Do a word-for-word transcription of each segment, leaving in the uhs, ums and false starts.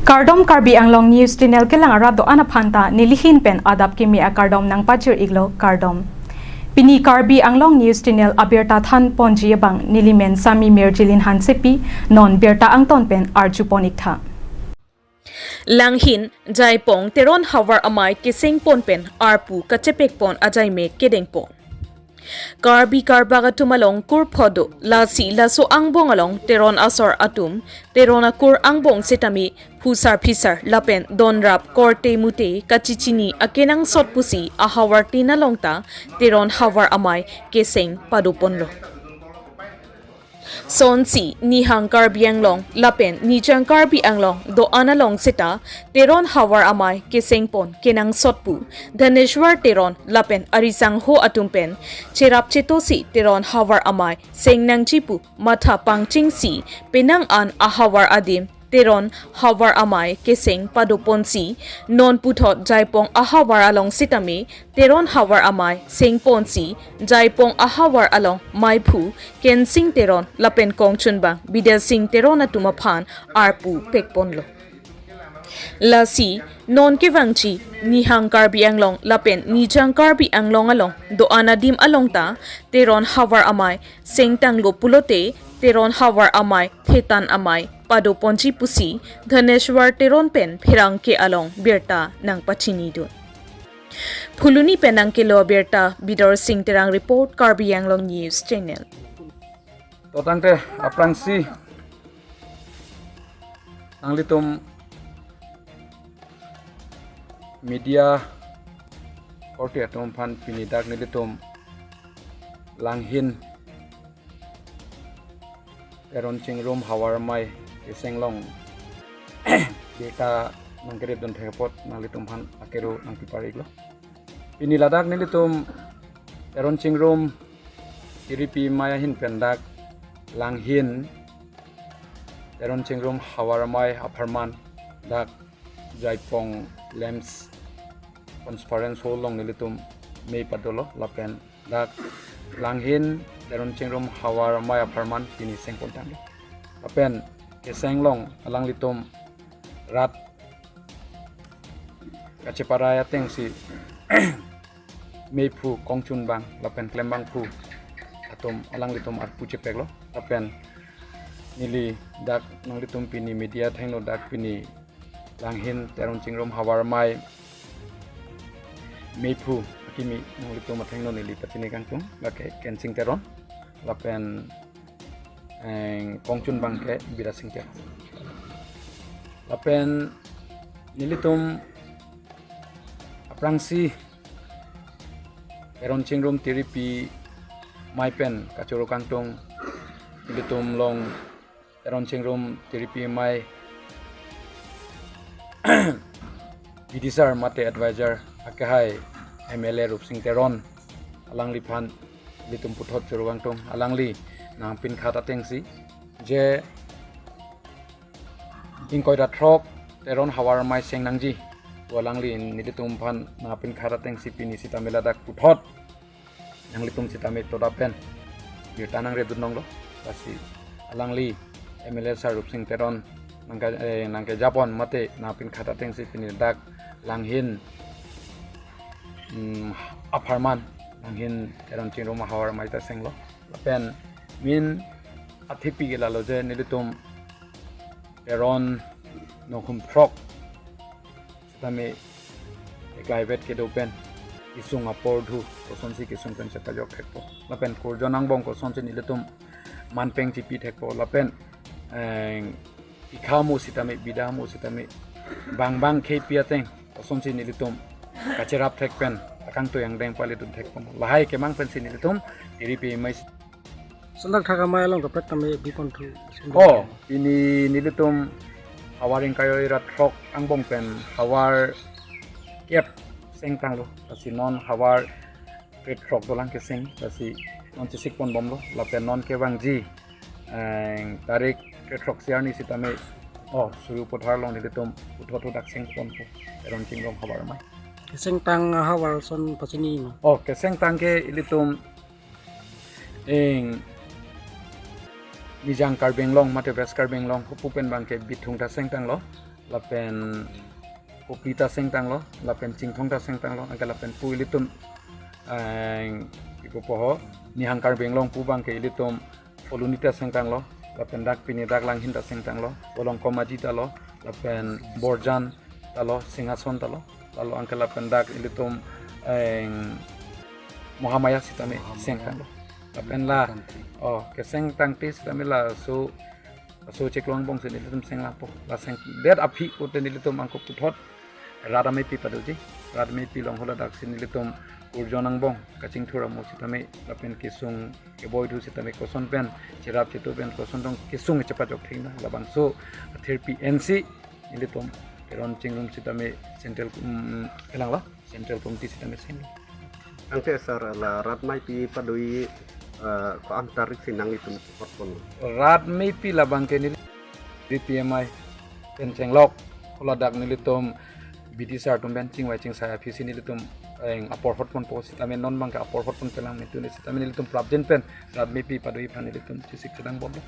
Kardom, Karbi Anglong News Channel kelang arat do-an aphan ta nelihin pen adap kimi akardom nangpajir-iklo, kardom. Pini Karbi Anglong News Channel abirta thanponji abang nelimen Sami Mirjilin Hansepi, non birta angton pen arjupon-iktha. Langhin Jaipong Teron havar amei kesengpon pen arpu kachepekpon ajaime kedengpon. Karbi Karbak atum along kur phodo, lasi laso angbong along Teron asor atum, Teron akur angbong setame phusar phisar lapen donrap korte mute kachichini akenangsot pusi ahavartin along ta Teron havar amei keseng padoponlo. Sonsi Nihang Karbi Anglong lapen Nijang Karbi Anglong do-an along seta Teron havar amei kesengpon kenangsot pu Dhaneshwar Teron lapen arisangho atum pen cherap chetosi Teron havar amei sengnangji pu matha pangchengsi penang an ahavar adim Teron havar amei keseng padoponsi, non puthot Jaipong ahavar along sitame Teron havar amei sengponsi, Jaipong ahavar along meiphu Kensing Teron lapen kongchunbang Bidya Sing Teron atum aphan arpu pekponlo. Lasi non kevangji Nihang Karbi Anglong lapen Nijang Karbi Anglong along do-an adim along ta Teron havar amei sengtanglo pulote Teron havar amei thetan amei padoponji pusi Dhaneshwar Teron pen pherangke along birta nangpachinidun. Phuloni pen nangkelo birta Bidor Sing Terang report, Karbi Anglong News Channel. To tangte aphrangsi nanglitum media korte atum aphan pini dak nelitum Langhin Teron Chingrum havar amei kesenglong birta nangkeripdun thek apot nanglitum aphan akero nangpipariklo. Pini ladak nelitum Teron Chingrum tiripi amei ahin pen dak Langhin Teron Chingrum havar amei apharman dak Jaipong Lamps Conference Hall along nelitum mei padolo lapen dak Langhin Teron Chingrum havar amei apharman pini sengpon tanglo. Lapen kesenglong alanglitum rat kacheparai atengsi meiphu kongchunbang lapen klembangphu atum alanglitum arpu chepeklo. Lapen neli dak nanglitum pini media athengno dak pini Langhin Teron Chingrum havar amei meiphu akimi nanglitum athengno neli pachini kangtung, lake Kensing Teron lapen, eh, kongchunbang ke Bidya Sing Teron. Lapen nelitum aphrangsi Teron Chingrum tiripi amei pen kachoro kangtung, nelitum along Teron Chingrum tiripi amei bidisar mate advisor akehai M L A Rupsing Teron alangliphan nelitum puthot choro kangtung, alangli nangpinkhat atengsi je ingkoi ra throk Teron havar amei sengnangji pu alangli nelitum aphan nangpinkhat atengsi pini sitame ladak puthot nanglitum sitame toda pen birta nangrepdun longlo. Lasi alangli M L A sir Rupsing Teron nangke, eh, nangkejapon mate nangpinkhat atengsi pini dak Langhin, mm, apharman Langhin Teron Chingrum havar amei ta senglo. Lapen min athepi ke lalo je nelitum Teron nokhum throk sitame eklaivet kedo pen isung apor dhu kosonsi kesung pen chepajok thekpo lapen kurjon angbong kosonsi nelitum manpeng chipi thekpo lapen, eh, ikha mo sitame bida mo sitame bang bang khepi ateng kosonsi nelitum kacherap thek pen akangtui angdeng pali dun thekpo, lahai kemang pensi nelitum tiripi amei. Lason thakthak amei along kaprek tame bipon thu. Oh, pini nelitum havar ingkoi ra throk angbong pen havar kep sengtanglo. Lasi non havar krethrok dolang keseng, lasi non chesikpon bomlo. Lapen non kevangji, eh, tarik krethrok si arni sitame, oh, Suru Pothar along nelitum puthot dak sengponpo Teron Chingrum havar amei. Kesengtang havar ason pachini ma? Oh, kesengtang ke ilitum ing Nijang Karbi Anglong mate West Karbi Anglong hupu pen abang ke bithung ta sengtanglo. lapen kopi ta sengtanglo, lapen chingthong ta sengtanglo, anke lapen pu ilitum, eh, ipo poho, Nihang Karbi Anglong pu abangke ilitum Foluni ta sengtanglo, lapen dak pini dak Langhin ta sengtanglo, Bolongkom Aji ta lo, lapen Borjan ta lo, Singhason ta lo, lalo anke lapen dak ilitum, eh, Mohamaya sitame Mohamaya. Sengtanglo. Lapen la, Country. Oh, kesengtangte sitame laso, laso chiklo angbong si nelitum senglapo. La sengdet aphi pute nelitum angko puthot rat ameipi padoji. Rat ameipi along haladak si nelitum kurjon angbong kachingthur amo sitame lapen kesung keboi thu sitame koson pen cherap chetu pen koson tong kesung chepajok thekna labangso athirpi ensi nelitum Teron chingrum sitame central, mm, kelang la central committee sitame senglo. Anke sir, la rat ameipi padoi, eh, ko-an tarik si nanglitum hotpon? Rat ameipi labangke neli D P M I pen chenglok, haladak nelitum B D sir atum pen chingvai chingsai aphi si nelitum, eh, apor hotponpo sitame non abangke apor hotpon kelang mentu ni sitame nelitum prapjin pen rat ameipi padoi aphan nelitum chesik chedang bomlo.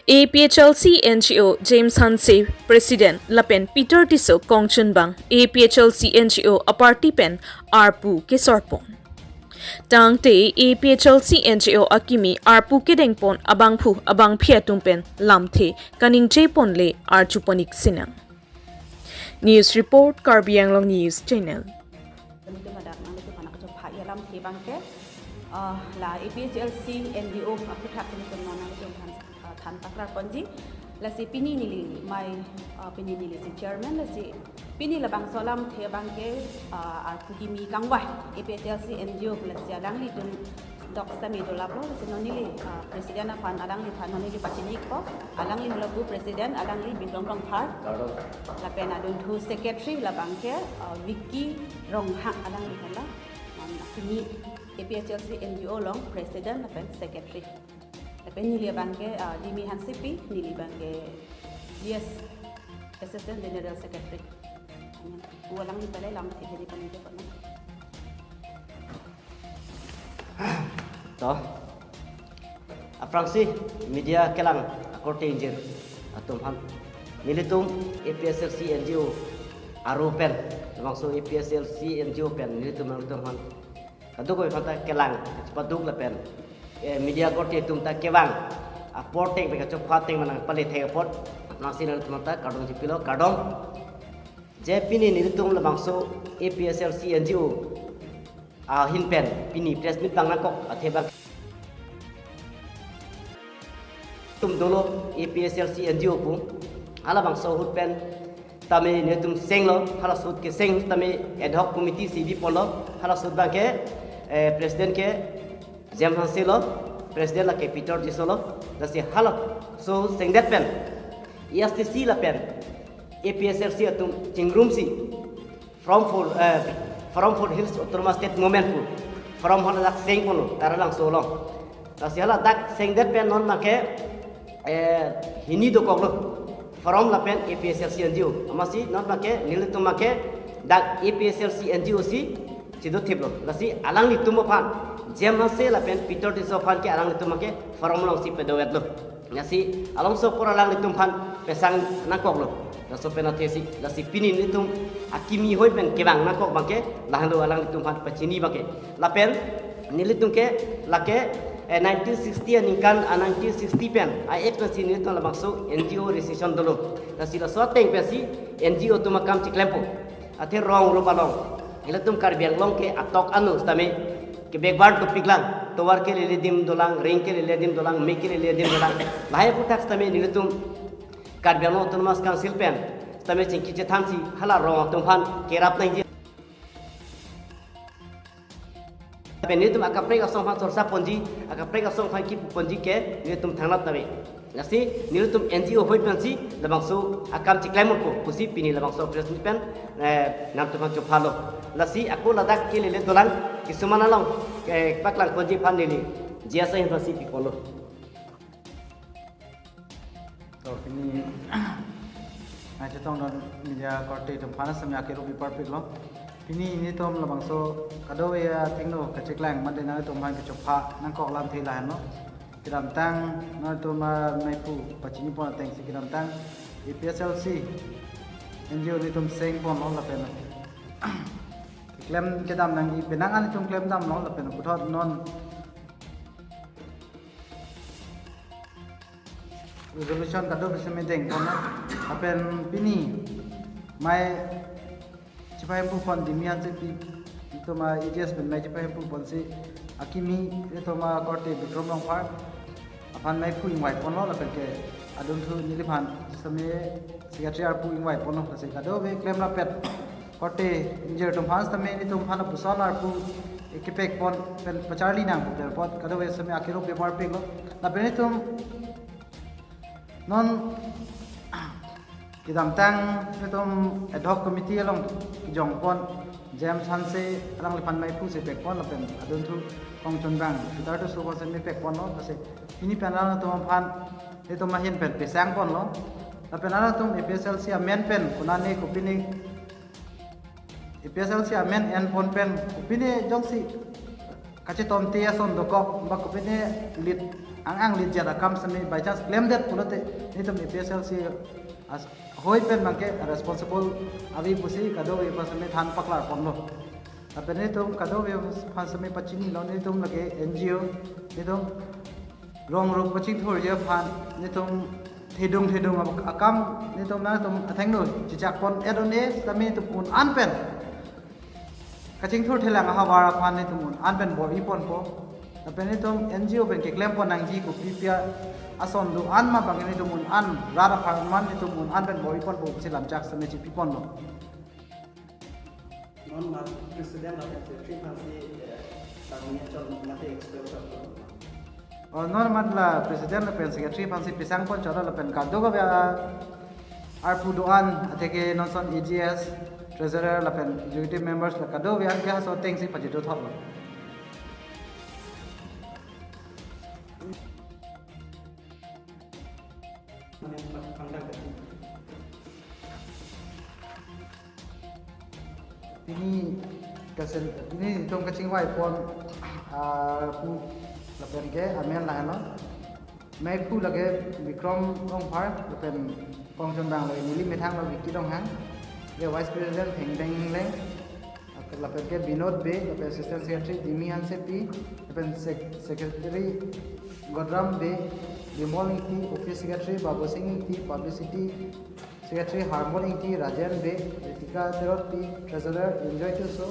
A P H L C N G O James Hanse President lapen Peter Tisso kongchunbang A P H L C N G O aparty pen arpu kesorpon. Tangte A P H L C N G O akimi arpu kedengpon abangphu abangphi atum pen lamthe kaningjeponle arjuponik sinang. News report, Karbi Anglong News Channel. Nelitum ladak nanglitum aphan kachopha alamthe abangke, ah, la A P H L C N G O aphuthak si nelitum non nanglitum aphan, ah, than paklarponji. Lasi pini neli mai, ah, pini neli si chairman, lasi pini labangso alamthe abangke, ah, arpu kimi kangvai A P H L C N G O lasi alanglitum dok sitame dolaplo, lasi non neli, ah, president aphan alangliphan non neli pachiniko, alangli halapu president, alangli Bikram Rongphar. Lapen adunthu secretary labangke, ah, Vicky Ronghang alangliphan la, non akimi A P H L C N G O along president lapen secretary. Lapen neli abangke, ah, Dimi Hansepi, neli abangke G S Assistant General Secretary. Amen. Pu alangli pale lamthe hedi panite kono. To. Aphrangsi media kelang akorte ingjir atum aphan. Nelitum A P H L C N G O aru pen, labangso A P H L C N G O pen nelitum nangtum aphan kadokave aphanta kelang chepaduk lapen, eh, media akorte atum ta kevang apor ateng pen kachopha ateng nangpale thek apot, aphrangsi nangtum aphanta kardom chipilo, kardom. Je pini nelitum labangso A P H L C N G O ahin pen pini press meet bang nangkok athe bang. Tum dolo A P H L C N G O pu, halabangso ahut pen tame nelitum senglo, halaso ahut keseng tame ad hoc committee si biponlo, halaso ahut abangke, eh, president ke James Hanse lo, president lake Peter Tisso lo, lasi halaso ahut sengdet pen A S D C lapen A P H L C atum chingrumsi Forum for, eh, Forum for Hills Autonomous State Movement pu forum haladak sengponlo Taralangso along. Lasi haladak sengdet pen non abangke, eh, hini dokoklo. Forum lapen A P H L C N G O. Amatsi non abangke nelitum abangke dak A P H L C N G O si chido thiplo. Lasi alanglitum aphan, James Hanse lapen Peter Tisso aphan ke alanglitum abangke forum alongsi pedovetlo. Lasi alongso apor alanglitum aphan pesang nangkoklo. Laso pen athesi, lasi pini nelitum akimi ahoi pen kevang nangkok abangke, lahenlo alanglitum aphan pachini abangke. Lapen nelitum ke lake, eh, nineteen sixty aningkan, ah, nineteen sixty pen, ah, ek pensi nelitum labangso N G O registration dolo. Lasi laso ateng pensi N G O atum akam chiklempo. Athe rong rup along ilitum Karbi Anglong ke atok anu sitame ke backward dopiklang, tovar kelele adim dolang, ring kelele adim dolang, me kelele adim dolang. Lahai aphuthak sitame nelitum Karbi Anglong Autonomous Council pen sitame chingki chethansi hala rong atum aphan kerap nangji. Lapen nelitum akaprek asong aphan chorcha ponji, akaprek asong aphan kipu ponji ke nelitum thangnat nave. Lasi nelitum N G O ahoi pensi labangso akam chiklem unpo pusi pini labangso press meet pen, eh, nangtum aphan chophalo. Lasi ako ladak kelele dolang, kisuman along, eh, paklang ponji aphan neli G S I aphansi piponlo. To pini nangchetongdun media akorte atum aphan sami akero biparpiklo. Pini nelitum labangso kadokave athengno kacheklang mate nangtum aphan kachopha nangkok alamthe lahenlo. Kedamtang nangtum, ah, maiphu pachini pon atengsi kedamtang A P H L C N G O nelitum seng ponlo lapen klem kedam nangji penang an nelitum klem damlo lapen puthot non resolution kadokave setame deng ponlo. Lapen pini mei chepahemphu pon Dimi Hansepi, itum a-E G S pen mei chepahemphu ponsi akimi itum akorte Bikram Rongphar aphan maiphu ingvai ponlo lapen ke adunthu neliphan setame secretary arpu ingvai ponlo, lasi kadokave klem rapet korte ingjir atum aphan setame nelitum aphan lapuson arpu kepek pon pen pacharli nangpo pen apot kadokave setame akiruk bepar peklo. Lapen nelitum non kedamtang nelitum ad hoc committee along kejong pon James Hanse alangliphan maiphu si pek pon lapen adunthu Kongchunbang Peter Tisso aphan setame pek ponlo, lasi pini pen alanglitum aphan nelitum ahin pen pesang ponlo. Lapen alanglitum A P H L C amen pen konane kopine A P H L C amen en pon pen kopine jongsi kachetomte ason dokok ba kopine lit ang ang lit jat akam setame by chance klemdet pulote nelitum A P H L C as hoi pen abangke responsible ave pusi kadokave aphan setame than paklar ponlo. Lapen nelitum kadokave aphan setame pachinilo, nelitum lake N G O, nelitum rong rup kachingthurji aphan nelitum thedung thedung akam nelitum nangtum athengno chechak pon et un-e setame nelitum un an pen kachingthur thelang ahavar aphan nelitum un an pen bor-i ponpo. Lapen nelitum N G O pen keklem pon nangji kopi pi ason do-an ma abang nelitum un an rat apharman nelitum un an pen bor-i ponpo pusi lamchak setame chipi ponlo. Non mat president lapen secretary aphansi, eh, kami chon mate expel chon. Oh, non mat la president lapen secretary aphansi pesang pon chot lapen kadokave arpu do-an atheke non ason A G S, treasurer lapen executive members la kadokave an ke halaso atengsi pajirdo thotlo. Pini kasen, pini nelitum kachingvai pon, ah, pu lapen ke amen lahenlo. Maiphu lake Bikram Rongphar lapen Kongchunbang lake neli methang lo Vicky Ronghang. Ke vice president Thengdeng Engleng. Lapen ke Binod Bey, lapen assistant secretary Dimi Hansepi, lapen sec-, secretary Godram Bey, Bimol Ingti, office secretary Babusing Ingti, publicity secretary Harmon Ingti, Rajen Bey, Ritika Teronpi, treasurer Enjoy Tisso,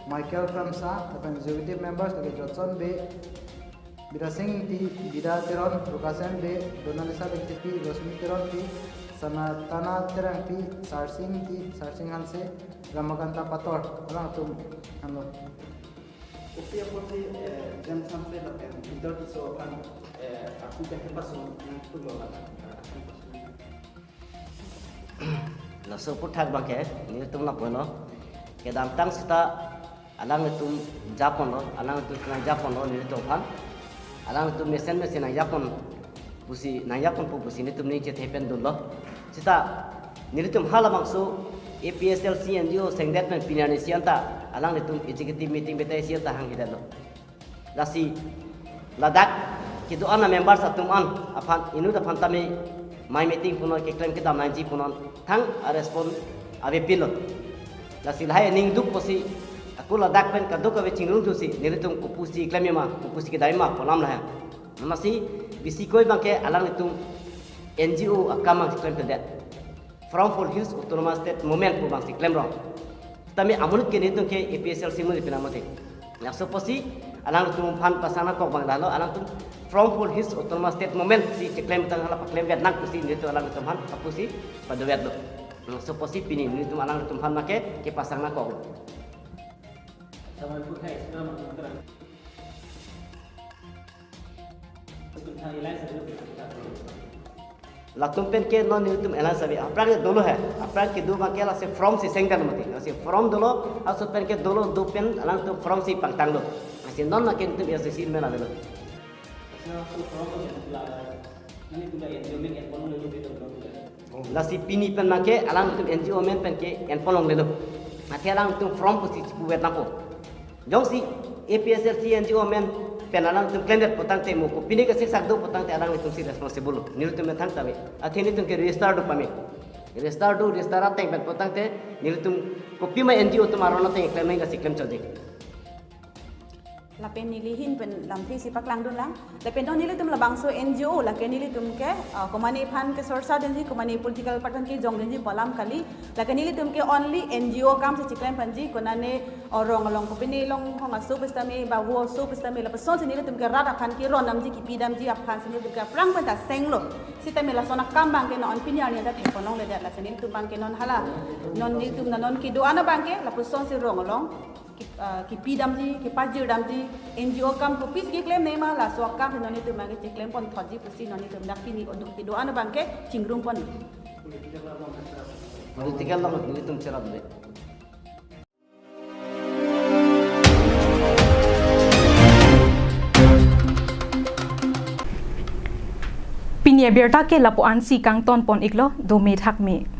Michael Kramsa, lapen executive members lake Johnson Bey, Bidasing Ingti, Bida Teron, Lukasen Bey, Donalisa Bey Tepi, Rosmi Teronpi, Sanatana Terangpi, Sarsing Ingti, Sarsing Hanse, Ramakanta Pator, alangtum anlo. Kopi apotsi, eh, James Hanse lapen Peter Tisso aphan, eh, aku ke pasung yang pulo la. Laso aphuthak abangke nelitum lapulo. Kedamtang seta alanglitum japonlo, alanglitum nangjaponlo nelitum aphan. Alanglitum mesen mesen nangjapon pusi, nangjaponpo pusi nelitum ning chethe pen dunlo. Seta nelitum halabangso A P H L C N G O sengdet pen pini arni isi anta alanglitum executive meeting betai isi anta hangkledetlo. Lasi ladak kedo-an a-members atum an aphan inut aphan tame mei meeting punon, keklem kedam nangji punon thang a-response avepinlo. Lasi lahai aning duk pusi ako ladak pen kadokave chingrumthusi nelitum kopusi klemji ma, kopusi kedamji ma pu alam lahai. Amatsi bisi koi abangke alanglitum N G O akam abang klemkledet. From Four Hills Autonomous State Movement pu abangsi klemrong. Tame amonit ke nelitum ke A P H L C monit pina mati. Laso apotsi alangtum aphan pasang nangkok abang lahelo, alangtum From Four Hills Autonomous State Movement si keklem tang hala paklemvet nang pusi nelitum alangtum aphan kapusi padovetlo. Laso apotsi pini nelitum alangtum aphan make kepasang nangkoklo. Samai put hai, samai put hai. Latum pen ke non nelitum alliance ave. Aphrang ke dolo hai. Aphrang kedo abangke lasi form si sengdam mati. Lasi form dolo, laso pen ke dolo do pen alangtum form si pangtanglo. Lasi non nelitum A S D C men avelo. Lasi pini pen make alangtum N G O men pen ke enpon longlelo. Athe alangtum from pusi chipuvet nangpo. Jongsi A P H L C N G O amen pen alangtum klemdet putangte mo kopine kasiksak do putangte alanglitum si responsible lo. Nelitum methangta ave. Athe nelitum ke register do pame. Register do, register ateng pen putangte nelitum kopima N G O atum aron ateng klem nang kasi klem chodi. Lapen neli ahin pen lamthe si paklangdun lang. Lapen non nelitum labangso N G O, lake nelitum ke, ah, komane aphan ke sorsa dunji, komane political party aphan ke jong dunji pu alam kali. Lake nelitum ke only N G O akam si chiklem ponji, konane, oh, rong along kopine longhong aso pusitame, ba vo aso pusitame, lapusonsi nelitum ke rat aphan keron damji, kipi damji aphan si nelitum ke aphrang pen ta senglo. Sitame lason akam abang ke non pini arni ta theklongledet, lasi nelitum abang ke non hala. Non nelitum non kedo-an abang ke, lapusonsi rong along ki-, ah, kipi damji, kepajir damji, N G O akam kopisi keklem nema, laso akam si non nelitum abang ke chiklem pon thotji pusi non nelitum dak pini oduk kedo-an abang ke chingrum pon. Political along nelitum cherapde. Pini abirta ke lapu-ansi kangton pon iklo, dome thakme.